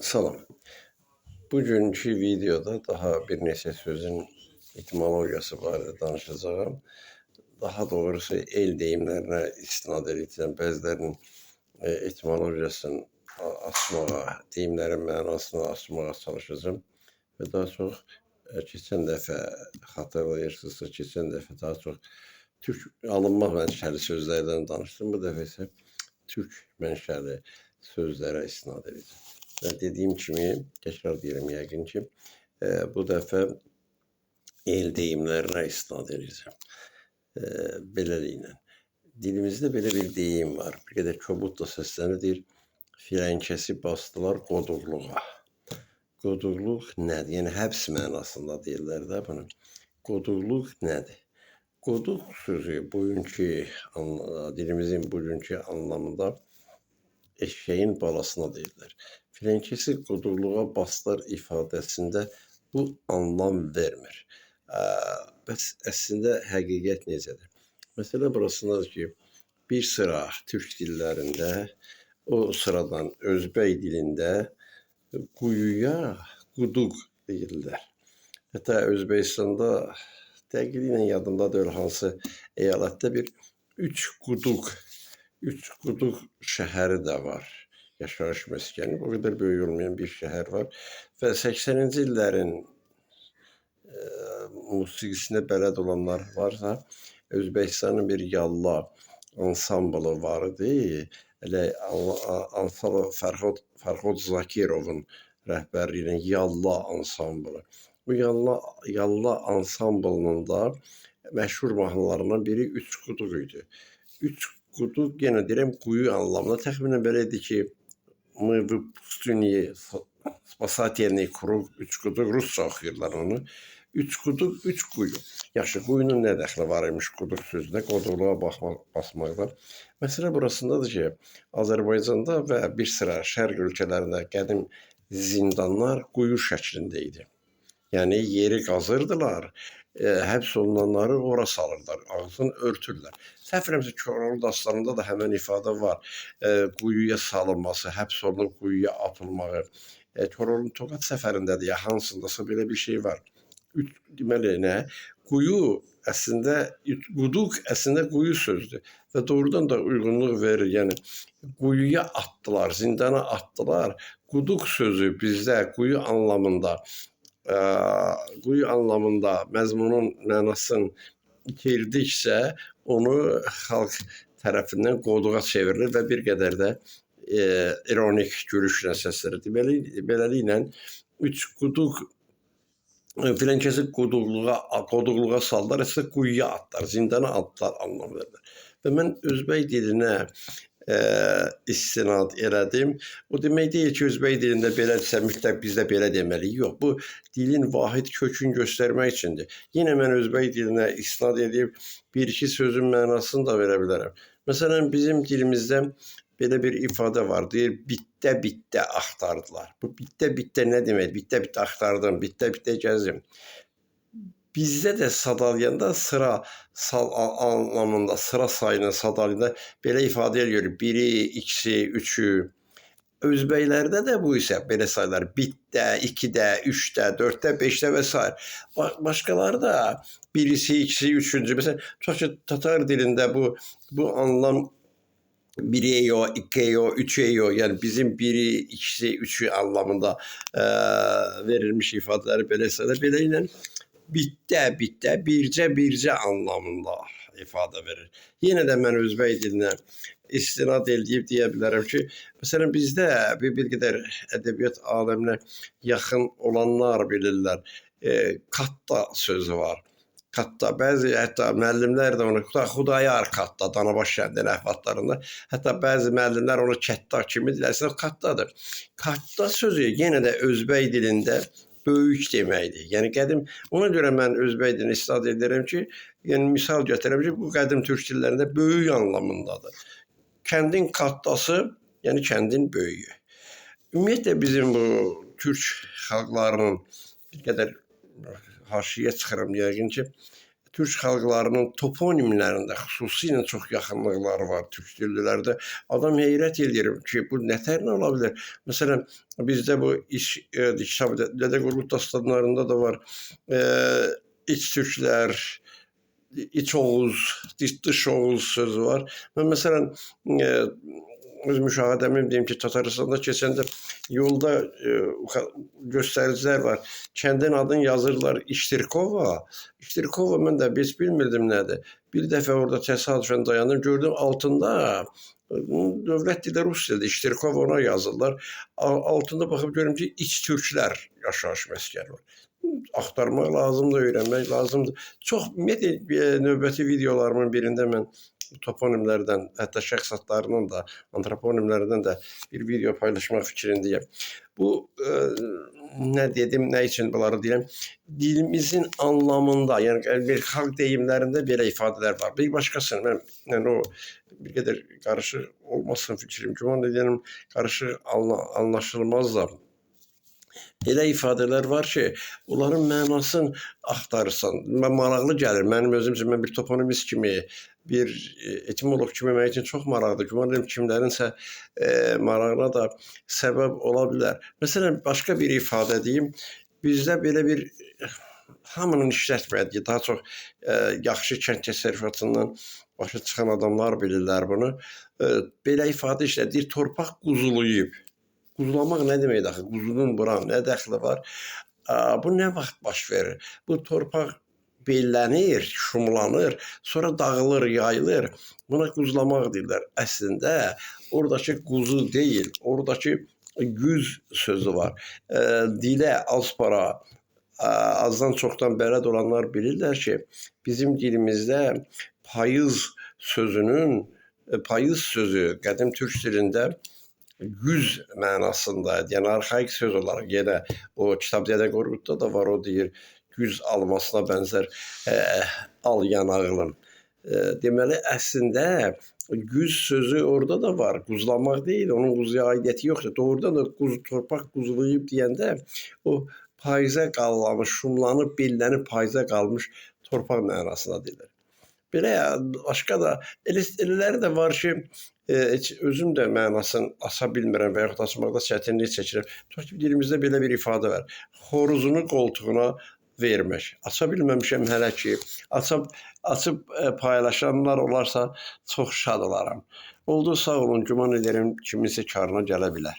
Salam. Bugünkü videoda daha bir neçə sözün etimologiyası barədə danışacağam. Daha doğrusu el deyimlərinə istinad edəcəm. Bəzilərinin etimologiyasını açmağa, deyimlərin mənasını açmağa çalışacağam. Və daha çox keçən dəfə xatırlayırsınızsa, keçən dəfə daha çox türk alınma mənşəli sözlərdən danışdım. Bu dəfə isə türk mənşəli sözlərə istinad edəcəm. Və dediyim kimi, təkrar deyirəm yəqin ki, bu dəfə el deyimlərinə istinad edəcəm. Beləliklə, dilimizdə belə bir deyim var. Bir qədər kobud da səslənir, deyir, filankəsi basdılar qoduqluğa. Qoduqluq nədir? Yəni, həbs mənasında deyirlər də bunu. Qoduqluq nədir? Qoduq sözü bugünkü, dilimizin bugünkü anlamında eşeğin balasına deyirlər. Filankəsi qoduqluğa basdılar ifadəsində bu anlam vermir. Bəs əslində həqiqət necədir? Məsələ burasındadır ki, bir sıra türk dillərində, o sıradan özbək dilində quyuya quduq deyirlər. Hətta Özbəkistanda dəqiqliklə yadımda deyil hansı əyalətdə bir üç quduq şəhəri də var. Yaşayış məskəni, o qədər böyük olmayan bir şəhər var və 80-ci illərin musiqisinə bələd olanlar varsa, Özbəkistanın bir yalla ansamblı var idi. Elə ansambl Fərhod Zakirovun rəhbərliyi ilə Yalla ansamblı. Bu Yalla ansamblının da məşhur mahnılarından biri Üç Quduq idi. Üç Quduq, yenə deyirəm, quyu anlamında. Təxminən belə idi ki, мы в пустыне спасательный круг, üç quduq, rusca oxuyurlar onu. Üç quduq, üç quyu. Yaxşı, quyunun nə dəxli var imiş quduq sözünə, qoduqluğa basmaqda. Məsələ burasındadır ki, Azərbaycanda və bir sıra şərq ölkələrində qədim zindanlar quyu şəklində idi. Yəni, yeri qazırdılar, həbs olunanları ora salırlar, ağzını örtürlər. Səhv eləmirəmsə, Koroğlu dastanında da həmən ifadə var. Quyuya salınması, həbs olunub quyuya atılmağı. Koroğlunun Toqat səfərindədir ya, hansındasa belə bir şey var. Üç, deməli, nə? Quyu əslində, quduq əslində quyu sözdür və doğrudan da uyğunluq verir. Yəni, quyuya atdılar, zindana atdılar. Quduq sözü bizdə quyu anlamında, quyu anlamında məzmunun mənasını itirdiksə, onu xalq tərəfindən qoduğa çevrilir və bir qədər də ironik gülüşlə səslənir. Deməli, beləliklə, üç quduq, filankəsi qoduqluğa saldılar, əslində quyuya atdılar, zindana atdılar anlamı verirlər. Və mən özbək dilinə istinad elədim. O demək deyil ki, özbək dilində belədirsə, mütləq biz də belə deməliyik. Yox, bu dilin vahid kökünü göstərmək üçündür. Yenə mən özbək dilinə istinad edib bir-iki sözün mənasını da verə bilərəm. Məsələn, bizim dilimizdə belə bir ifadə var, deyir, bitdə-bitdə axtardılar. Bu bitdə-bitdə nə demək? Bitdə-bitdə axtardım, bitdə-bitdə gəzdim. Bizdə də sadalayanda sıra sal anlamında, sıra sayını sadalayanda belə ifadə edilir. Biri, ikisi, üçü. Özbəklərdə də bu isə belə sayılar. Bitdə, ikidə, üçdə, dörddə, beşdə və s. Başqaları da birisi, ikisi, üçüncü. Məsələn, tutaq ki, tatar dilində bu anlam biri-eyo, iki-eyo, üç-eyo, yəni bizim biri, ikisi, üçü anlamında verilmiş ifadələri belə sayılır. Beləliklə, bitdə, bitdə, bircə, bircə anlamında ifadə verir. Yenə də mən özbək dilinə istinad eləyib deyə bilərəm ki, məsələn, bizdə bir qədər ədəbiyyat aləminə yaxın olanlar bilirlər. Katta sözü var. Katta, bəzi hətta müəllimlər də onu, Xudayar katta, Danabaş kəndinin əhvatlarında, hətta bəzi müəllimlər onu kətta kimi deyirlər, əslində kattadır. Katta sözü yenə də özbək dilində böyük deməkdir. Yəni, qədim, ona görə mən özbək dilini istinad edirəm ki, yəni, misal gətirirəm ki, bu qədim türk dillərində böyük anlamındadır. Kəndin kattası, yəni kəndin böyüyü. Ümumiyyətlə, bizim bu türk xalqlarının bir qədər haşiyə çıxıram yəqin ki, Türk xalqlarının toponimlərində xüsusilə çox yaxınlıqları var türk dillilərdə. Adam heyrət eləyir ki, bu nətər ola bilər? Məsələn, bizdə bu iş kitab Dədə Qorqud dastanlarında da var. İç türklər, iç Oğuz, dış Oğuz sözü var. Mən məsələn öz müşahidəmi deyim ki, Tatarıstanda keçəndə yolda göstəricilər var. Kəndin adını yazırlar İştirkova. İştirkova mən də heç bilmirdim nədir. Bir dəfə orada təsadüfən dayandım, gördüm altında dövlət dili rus dilidir. İştirkova ona yazırlar. Altında baxıb görüm ki, iç türklər yaşayış məskəni var. Axtarmaq lazımdır, öyrənmək lazımdır. Çox ümumiyyətlə növbəti videolarımın birində mən toponimlərdən, hətta şəxs adlarından da, antroponimlərdən də bir video paylaşmaq fikrindəyəm. Bu nə dedim, nə üçün bunları deyirəm? Dilimizin anlamında, yəni bir xalq deyimlərində belə ifadələr var. Bir başqasını mən, yəni o bir qədər qarışıq olmasın fikrim. Güman edirəm qarışıq anlaşılmaz da. Elə ifadələr var ki, onların mənasını axtarırsan. Mən maraqlı gəlir. Mənim özüm üçün mən bir toponimist kimi, bir etimoloq kimi mənim üçün çox maraqlıdır. Güman edirəm kimlərinsə marağına da səbəb ola bilər. Məsələn, başqa bir ifadə deyim. Bizdə belə bir hamının işlətmədiyi, daha çox yaxşı kənd təsərrüfatından başa çıxan adamlar bilirlər bunu. Belə ifadə işlədir. Torpaq quzulayıb. Quzulamaq nə deməkdir axı? Quzunun bura nə dəxli var? Bu nə vaxt baş verir? Bu torpaq bellənir, şumlanır, sonra dağılır, yayılır. Buna quzlamaq deyirlər. Əslində oradakı quzu deyil, oradakı güz sözü var. Dilə az para, azdan çoxdan bələd olanlar bilirlər ki, bizim dilimizdə payız sözünün, payız sözü qədim türk dilində güz mənasındaydı. Yəni arxaik söz olaraq yenə o kitab Dədə Qorqudda da var, o deyir güz almasına bənzər al yanağlım. Deməli əslində güz sözü orada da var. Quzlamaq deyil, onun quzuya aidiyyəti yoxdur. Doğrudan da torpaq quzulayıb deyəndə o payıza qallamış, şumlanıb, bellənib payıza qalmış torpaq mənasında deyilir. Belə başqa da elələri də var ki, heç özüm də mənasını aça bilmirəm və yaxud açmaqda çətinlik çəkirəm. Tutaq ki, dilimizdə belə bir ifadə var. Xoruzunu qoltuğuna vermək. Aça bilməmişəm hələ ki. Açıb paylaşanlar olarsa çox şad olaram. Oldu, sağ olun. Güman edirəm kiminsə karına gələ bilər.